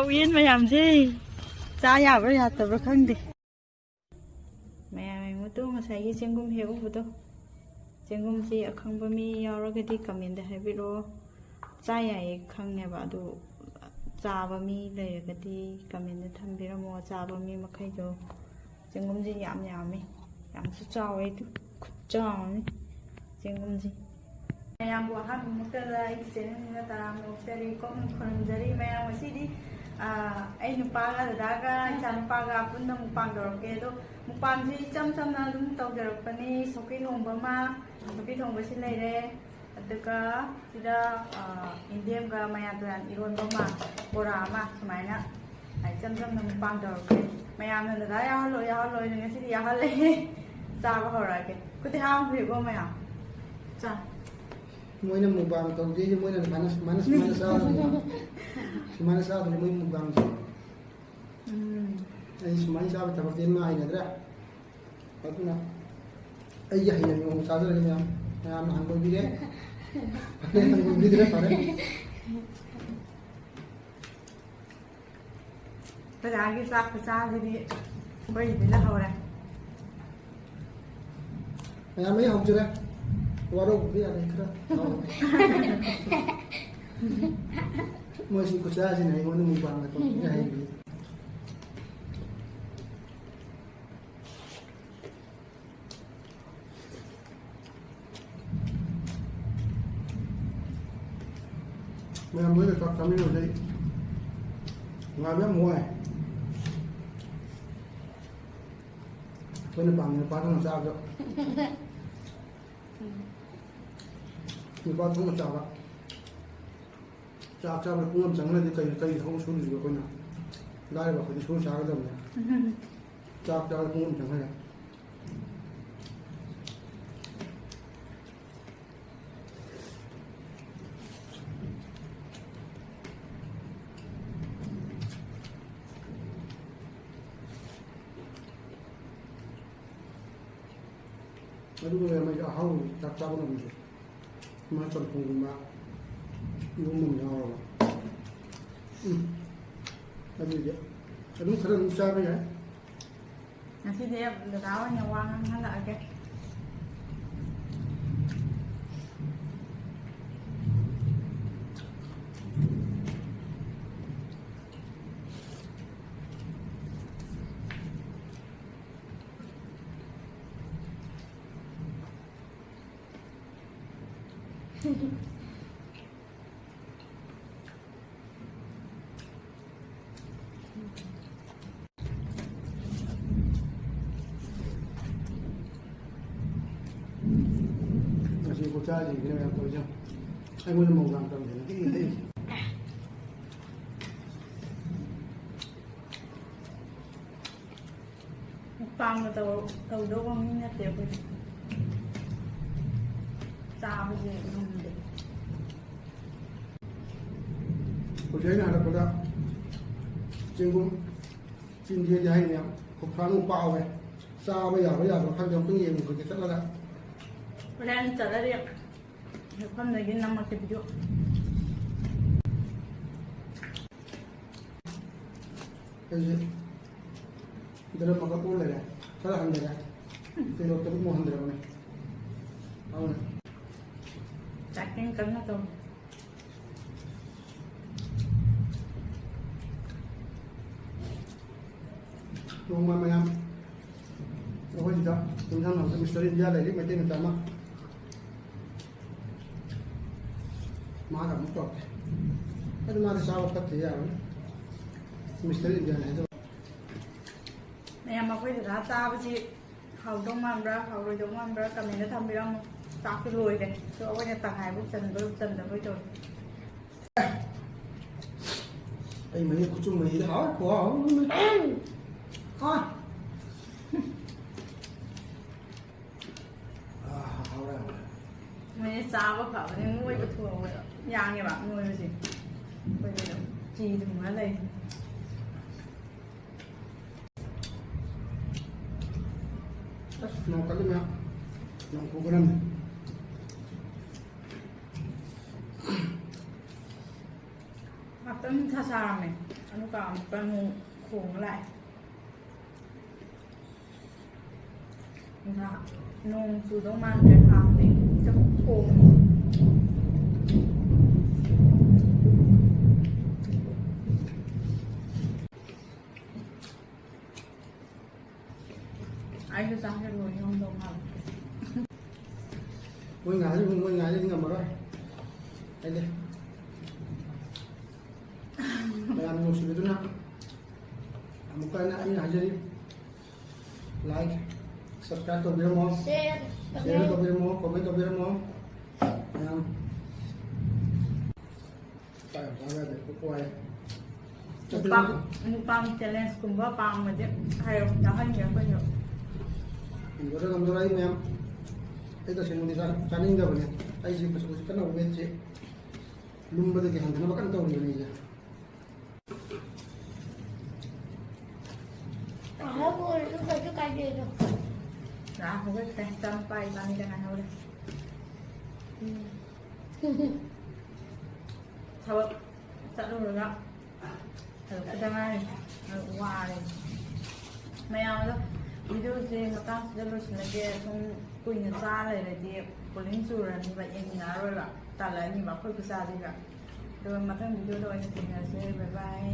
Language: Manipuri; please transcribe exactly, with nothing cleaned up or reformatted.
ꯎꯌꯦꯟ ꯃꯌꯥꯝꯁꯦ ꯆꯥ ꯌꯥꯕ꯭ꯔꯥ ꯌꯥꯗꯕ꯭ꯔꯥ ꯈꯪꯗꯦ꯫ ꯃꯌꯥꯝ ꯌꯦꯡꯉꯨ ꯇꯨ, ꯉꯁꯥꯏꯒꯤ ꯆꯦꯡꯒꯨꯝ ꯍꯦꯛ ꯎꯕꯗꯣ, ꯆꯦꯡꯒꯨꯝꯁꯤ ꯑꯈꯪꯕ ꯃꯤ ꯌꯥꯎꯔꯒꯗꯤ ꯀꯃꯦꯟꯗ ꯍꯥꯏꯕꯤꯔꯛꯑꯣ꯫ ꯆꯥ ꯌꯥꯏꯌꯦ ꯈꯪꯉꯦꯕ, ꯑꯗꯨ ꯆꯥꯕ ꯃꯤ ꯂꯩꯔꯒꯗꯤ ꯀꯃꯦꯟꯗ ꯊꯝꯕꯤꯔꯝꯃꯣ, ꯆꯥꯕ ꯃꯤ ꯃꯈꯩꯗꯣ꯫ ꯆꯦꯡꯒꯨꯝꯁꯤ ꯌꯥꯝ ꯌꯥꯝꯃꯤ, ꯌꯥꯝꯁꯨ ꯆꯥꯎꯋꯦ, ꯑꯗꯨ ꯈꯨꯆꯥꯎ ꯑꯃꯅꯤ ꯆꯦꯡꯒꯨꯝꯁꯤ꯫ ꯃꯌꯥꯝꯕꯨ ꯑꯍꯥꯟꯕꯃꯛꯇꯗ ꯑꯩꯒꯤ ꯆꯦꯅꯦꯜꯁꯤꯅ ꯇꯔꯥꯝꯅ ꯑꯣꯛꯆꯔꯤ, ꯀꯣꯛꯅ ꯈꯨꯔꯨꯝꯖꯔꯤ꯫ ꯃꯌꯥꯝ ꯉꯁꯤꯗꯤ, ꯑꯥ, ꯑꯩ ꯅꯨꯄꯥꯒ ꯗꯗꯥꯒ ꯏꯆꯥ ꯅꯨꯄꯥꯒ ꯄꯨꯟꯅ ꯃꯨꯛꯕꯥꯡ ꯇꯧꯔꯛꯀꯦ꯫ ꯑꯗꯣ ꯃꯨꯛꯕꯥꯡꯁꯤ ꯏꯆꯝ ꯆꯝꯅ ꯑꯗꯨꯝ ꯇꯧꯖꯔꯛꯄꯅꯤ꯫ ꯁꯧꯒ꯭ꯔꯤ ꯊꯣꯡꯕ ꯑꯃ, ꯁꯧꯒ꯭ꯔꯤ ꯊꯣꯡꯕꯁꯤ ꯂꯩꯔꯦ, ꯑꯗꯨꯒ ꯁꯤꯗ, ꯑꯥ, ꯌꯦꯟꯗꯦꯝꯒ ꯃꯌꯥꯟ ꯇꯨꯌꯥꯟ ꯏꯔꯣꯟꯕ ꯑꯃ, ꯕꯣꯔꯥ ꯑꯃ, ꯁꯨꯃꯥꯏꯅ ꯏꯆꯝ ꯆꯝꯅ ꯃꯨꯛꯕꯥꯡ ꯇꯧꯔꯛꯀꯦ꯫ ꯃꯌꯥꯝꯅ ꯗꯗꯥ ꯌꯥꯎꯍꯜꯂꯣ, ꯌꯥꯎꯍꯜꯂꯣꯅ ꯉꯁꯤꯗꯤ ꯌꯥꯎꯍꯜꯂꯦ꯫ ꯆꯥꯕ ꯍꯧꯔꯛꯑꯒꯦ꯫ ꯈꯨꯠꯇꯤ ꯍꯥꯝꯈ꯭ꯔꯦꯀꯣ ꯃꯌꯥꯝ꯫ ꯆꯥ꯫ ꯃꯣꯏꯅ ꯃꯨꯛꯕꯥꯡ ꯇꯧꯗꯣꯏꯁꯦ, ꯃꯣꯏꯅ ꯁꯨꯃꯥꯏꯅ, ꯁꯨꯃꯥꯏꯅ, ꯁꯨꯃꯥꯏꯅ ꯆꯥꯗꯣꯏꯅꯦ꯫ ꯁꯨꯃꯥꯏꯅ ꯆꯥꯗꯣꯏꯅꯦ ꯃꯣꯏ ꯃꯨꯛꯕꯥꯡꯁꯦ꯫ ꯎꯝ꯫ ꯑꯩ ꯁꯨꯃꯥꯏꯅ ꯆꯥꯕ ꯊꯕꯛꯇꯤ ꯑꯩ ꯃꯥ ꯍꯩꯅꯗ꯭ꯔꯦ꯫ ꯑꯗꯨꯅ ꯑꯩꯒꯤ ꯍꯩꯅꯕꯤ ꯃꯑꯣꯡ ꯆꯥꯖꯔꯒꯦ ꯃꯌꯥꯝ꯫ ꯃꯌꯥꯝꯅ ꯍꯪꯒꯣꯏꯕꯤꯔꯦ꯫ ꯐꯔꯦ, ꯍꯪꯒꯣꯏꯕꯤꯗ꯭ꯔꯦ, ꯐꯔꯦ꯫ ꯑꯩꯈꯣꯏ ꯗꯥꯒꯤ ꯆꯥꯛ ꯈꯨꯆꯥꯁꯤꯗꯤ ꯑꯩꯈꯣꯏꯒꯤꯗꯤ ꯂꯩꯍꯧꯔꯦ꯫ ꯃꯌꯥꯝ ꯑꯩ ꯍꯧꯖꯔꯦ꯫ ꯋꯥꯔꯧꯕꯤꯕ ꯌꯥꯗꯦ ꯈꯔ꯫ ꯃꯣꯏꯁꯤ ꯈꯨꯆꯥꯁꯤꯅ ꯑꯩꯉꯣꯟꯗ ꯃꯨꯛꯕꯥꯡꯒ ꯇꯧꯕꯤꯒꯦ ꯍꯥꯏꯔꯤ꯫ ꯃꯌꯥꯝ ꯂꯣꯏꯅ ꯆꯥꯛ ꯆꯥꯃꯤꯟꯅꯕꯁꯦ ꯉꯥꯏꯕ ꯌꯥꯝ ꯋꯥꯏ꯫ ꯑꯩꯈꯣꯏꯅ ꯄꯥꯝꯃꯤ ꯅꯨꯄꯥ ꯊꯣꯡꯅ ꯆꯥꯕꯗꯣ꯫ ꯅꯨꯄꯥ ꯊꯣꯡꯅ ꯆꯥꯕ꯫ ꯆꯥꯛ ꯆꯥꯕꯗ ꯄꯨꯡ ꯑꯃ ꯆꯪꯍꯜꯂꯗꯤ ꯀꯔꯤ, ꯀꯔꯤ ꯊꯕꯛ ꯁꯨꯔꯤꯁꯤꯕꯣ ꯑꯩꯈꯣꯏꯅ? ꯂꯥꯏꯔꯕ ꯑꯩꯈꯣꯏꯗꯤ ꯁꯨꯔ ꯆꯥꯒꯗꯕꯅꯦ꯫ ꯆꯥꯛ ꯆꯥꯕꯗ ꯄꯨꯡ ꯑꯃ ꯆꯪꯍꯜꯂꯦ꯫ ꯑꯗꯨꯒ ꯃꯩꯗ ꯑꯍꯥꯎꯕ ꯆꯥꯛ ꯆꯥꯕ ꯉꯝꯗ꯭ꯔꯦ꯫ ꯃꯥ ꯆꯝꯊꯣꯡꯒꯨꯝꯕ, ꯏꯔꯣꯝꯕ ꯑꯃ ꯌꯥꯎꯔꯕ꯫ ꯎꯝ꯫ ꯑꯗꯨꯗꯤ ꯑꯗꯨꯝ ꯈꯔ ꯑꯗꯨꯝ ꯆꯥꯕ ꯌꯥꯏ꯫ ꯉꯁꯤꯗꯤ ꯗꯗꯥ ꯑꯣꯏꯅ ꯋꯥ ꯉꯥꯡꯍꯜꯂꯛꯑꯒꯦ꯫ ꯃꯁꯤ ꯒꯨꯟꯗꯥꯁꯤꯡꯁꯤꯅ ꯃꯌꯥꯝ ꯇꯧꯔꯤꯁꯦ꯫ ꯑꯩꯉꯣꯟꯗ ꯃꯧꯗꯥꯡ ꯇꯝꯗꯅ ꯇꯤꯛ ꯇꯤꯛ ꯏꯜꯂꯤꯁꯦ꯫ ꯃꯨꯛꯕꯥꯡꯒ ꯇꯧ-, ꯇꯧꯗꯧꯕ ꯃꯤ ꯅꯠꯇꯦ ꯑꯩꯈꯣꯏꯗꯤ꯫ ꯆꯥꯕꯁꯦ ꯉꯝꯗꯦ꯫ ꯍꯧꯖꯤꯛ ꯑꯩꯅ ꯍꯜꯂꯛꯄꯗ ꯆꯦꯡꯒꯨꯝ ꯆꯤꯟꯖꯦꯗꯤ ꯍꯥꯏꯅꯦ, ꯈꯨꯐꯥ ꯑꯃ ꯄꯥꯛꯍꯧꯋꯦ꯫ ꯆꯥꯕ ꯌꯥꯕ ꯌꯥꯕ꯭ꯔꯥ ꯈꯪꯗꯦ, ꯑꯝꯇꯪ ꯌꯦꯡꯉꯨꯈꯤꯒꯦ ꯆꯠꯂꯒ꯫ ꯍꯣꯔꯦꯟ ꯆꯠꯂꯗꯤ ꯃꯐꯝꯗꯒꯤ ꯅꯝꯃꯛꯀꯦ video꯫ ꯑꯩꯁꯦ ꯗ꯭ꯔꯝ ꯑꯃꯈꯛ ꯑꯣꯟ ꯂꯩꯔꯦ, ꯈꯔ ꯍꯟꯊꯔꯦ꯫ ꯀꯤꯂꯣ ꯇꯔꯨꯛꯃꯨꯛ ꯍꯟꯊꯔꯕꯅꯦ꯫ ꯑꯗꯨꯅ ꯆꯥꯛꯀꯦꯡ ꯀꯟꯅ ꯇꯧ꯫ ꯅꯣꯡꯃ ꯃꯌꯥꯝ ꯑꯩꯈꯣꯏ ꯁꯤꯗ ꯌꯨꯝꯊꯪꯅꯕꯗ ꯃꯤꯁꯇꯔ ꯏꯟꯗꯤꯌꯥ ꯂꯩꯔꯤ, ꯃꯩꯇꯩ ꯃꯆꯥ ꯑꯃ꯫ ꯃꯥꯒ ꯑꯃꯨꯛ ꯇꯧꯔꯛꯀꯦ꯫ ꯑꯗꯨ ꯃꯥꯗꯤ ꯆꯥꯕ ꯐꯠꯇꯦ, ꯌꯥꯔꯣꯏ꯫ ꯃꯤꯁꯇꯔ ꯏꯟꯗꯤꯌꯥꯅꯤ ꯍꯥꯏꯗꯣ꯫ ꯃꯌꯥꯝ ꯑꯩꯈꯣꯏ ꯗꯗꯥ ꯆꯥꯕꯁꯤ ꯍꯥꯎꯗꯧ ꯃꯥꯟꯕ꯭ꯔꯥ ꯍꯥꯎꯔꯣꯏꯗꯧ ꯃꯥꯟꯕ꯭ꯔꯥ comment ꯊꯝꯕꯤꯔꯝꯃꯨ꯫ ꯆꯥꯛꯇꯤ ꯂꯣꯏꯔꯦ꯫ ꯑꯗꯣ ꯑꯩꯈꯣꯏꯅ ꯇꯪꯈꯥꯏꯐꯥꯎ ꯆꯟꯕ꯭ꯔꯥ ꯆꯟꯗꯕ꯭ꯔꯥ ꯇꯧꯔꯦ꯫ ꯑꯩ ꯃꯍꯤ ꯈꯨꯆꯨꯝ ꯃꯍꯤꯗꯤ ꯍꯥꯎ ꯈꯨꯍꯥꯎ ꯑꯃꯅꯤ꯫ ꯑꯥ꯫ ꯑꯥ, ꯍꯥꯎꯔꯦ, ꯍꯥꯎꯔꯦ꯫ ꯃꯣꯏꯁꯦ ꯆꯥꯕ ꯐꯕꯅꯦ, ꯅꯣꯏꯕ ꯊꯨꯑꯕ ꯌꯥꯡꯉꯦꯕ ꯅꯣꯏꯕꯁꯦ꯫ ꯑꯩꯈꯣꯏꯗꯤ ꯑꯗꯨꯝ ꯆꯤ ꯊꯨꯡꯉ ꯂꯩ꯫ ꯑꯁ, ꯅꯣꯡ ꯀꯜꯂꯤ ꯃꯌꯥꯝ꯫ ꯅꯣꯡ ꯈꯨꯀꯟ ꯑꯃꯅꯤ꯫ ꯆꯥꯛ ꯅꯨꯡꯁꯥ ꯁꯥꯔꯝꯃꯦ꯫ ꯑꯗꯨꯒ ꯑꯃꯨꯛꯀ ꯅꯣꯡ ꯈꯣꯡꯉ ꯂꯥꯛꯑꯦ꯫ ꯅꯨꯡꯁꯥ, ꯅꯣꯡ ꯆꯨꯗꯧ ꯃꯥꯟꯗ꯭ꯔꯦ꯫ ꯍꯥꯡꯗꯦ꯫ ꯆꯞ ꯈꯣꯡꯉꯤ꯫ ꯑꯩꯁꯨ ꯆꯥꯛꯁꯦ ꯂꯣꯏ ꯉꯝꯗꯧ ꯃꯥꯜꯂꯦ꯫ ꯃꯣꯏ ꯉꯥꯏꯔꯤ, ꯃꯣꯏ ꯉꯥꯏꯔꯤꯗꯤ ꯉꯝꯃꯔꯣꯏ꯫ ꯑꯩꯗꯤ ꯃꯌꯥꯝ ꯅꯨꯡꯁꯤꯕꯤꯗꯨꯅ ꯑꯃꯨꯛꯀ ꯍꯟꯅ ꯑꯩꯅ ꯍꯥꯏꯖꯔꯤ, like, subscribe ꯇꯧꯕꯤꯔꯝꯃꯣ, share, share comment ꯇꯧꯕꯤꯔꯝꯃꯣ, comment ꯇꯧꯕꯤꯔꯝꯃꯣ꯫ ꯃꯌꯥꯝ ꯆꯥꯛ ꯌꯥꯝ ꯆꯥꯕ ꯌꯥꯗꯦ, ꯄꯨꯛ ꯋꯥꯏ꯫ ꯃꯨꯛꯕꯥꯡ, ꯃꯨꯛꯕꯥꯡ challengeꯀꯨꯝꯕ ꯄꯥꯝꯃꯗꯤ ꯍꯥꯏꯔꯣ, ꯌꯥꯎꯍꯟꯒꯦ ꯑꯩꯈꯣꯏꯁꯨ꯫ ꯉꯝꯗꯣꯔꯦ, ꯉꯝꯗꯣꯔꯦ, ꯑꯩ ꯃꯌꯥꯝ, ꯑꯩ ꯇꯁꯦꯡꯅꯗꯤ ꯆꯥ-, ꯆꯥꯅꯤꯡꯗꯕꯅꯦ꯫ ꯑꯩꯁꯦ ꯍꯧꯖꯤꯛ ꯀꯟꯅ weightꯁꯦ ꯂꯨꯝꯕꯗꯒꯤ ꯍꯟꯊꯅꯕ ꯀꯟꯅ ꯇꯧꯔꯤꯕꯅꯤ ꯑꯩꯁꯦ꯫ ꯑꯍꯥꯎꯕ ꯑꯣꯏꯔꯁꯨ ꯀꯩꯁꯨ ꯀꯥꯏꯗꯦ ꯑꯗꯣ꯫ ꯆꯥ ꯍꯧꯒꯠꯈ꯭ꯔꯦ, ꯏꯆꯥꯅꯨꯄꯥ ꯏꯕꯥꯅꯤꯗ ꯉꯥꯏꯍꯧꯔꯦ꯫ ꯎꯝ꯫ ꯊꯕꯛ ꯆꯠꯂꯨꯔꯒ ꯍꯜꯂꯛꯄꯗ ꯉꯥꯏꯔꯤ꯫ ꯋꯥꯔꯦ꯫ ꯃꯌꯥꯝ ꯑꯗꯣ videoꯁꯦ ꯃꯇꯥꯡꯁꯤꯗ ꯂꯣꯏꯁꯤꯜꯂꯒꯦ꯫ ꯁꯨꯝ ꯀꯨꯏꯅ ꯆꯥ ꯂꯩꯔꯗꯤ boring ꯆꯨꯔꯅꯤꯕ, ꯌꯦꯡꯅꯤꯡꯉꯛꯑꯔꯣꯏꯕ, ꯇꯜꯂꯅꯤꯕ ꯑꯩꯈꯣꯏ ꯈꯨꯆꯥꯁꯤꯒ꯫ ꯑꯗꯨꯒ ꯃꯊꯪ videoꯗ ꯑꯣꯏꯅ ꯊꯦꯡꯅꯔꯁꯦ꯫ Bye bye꯫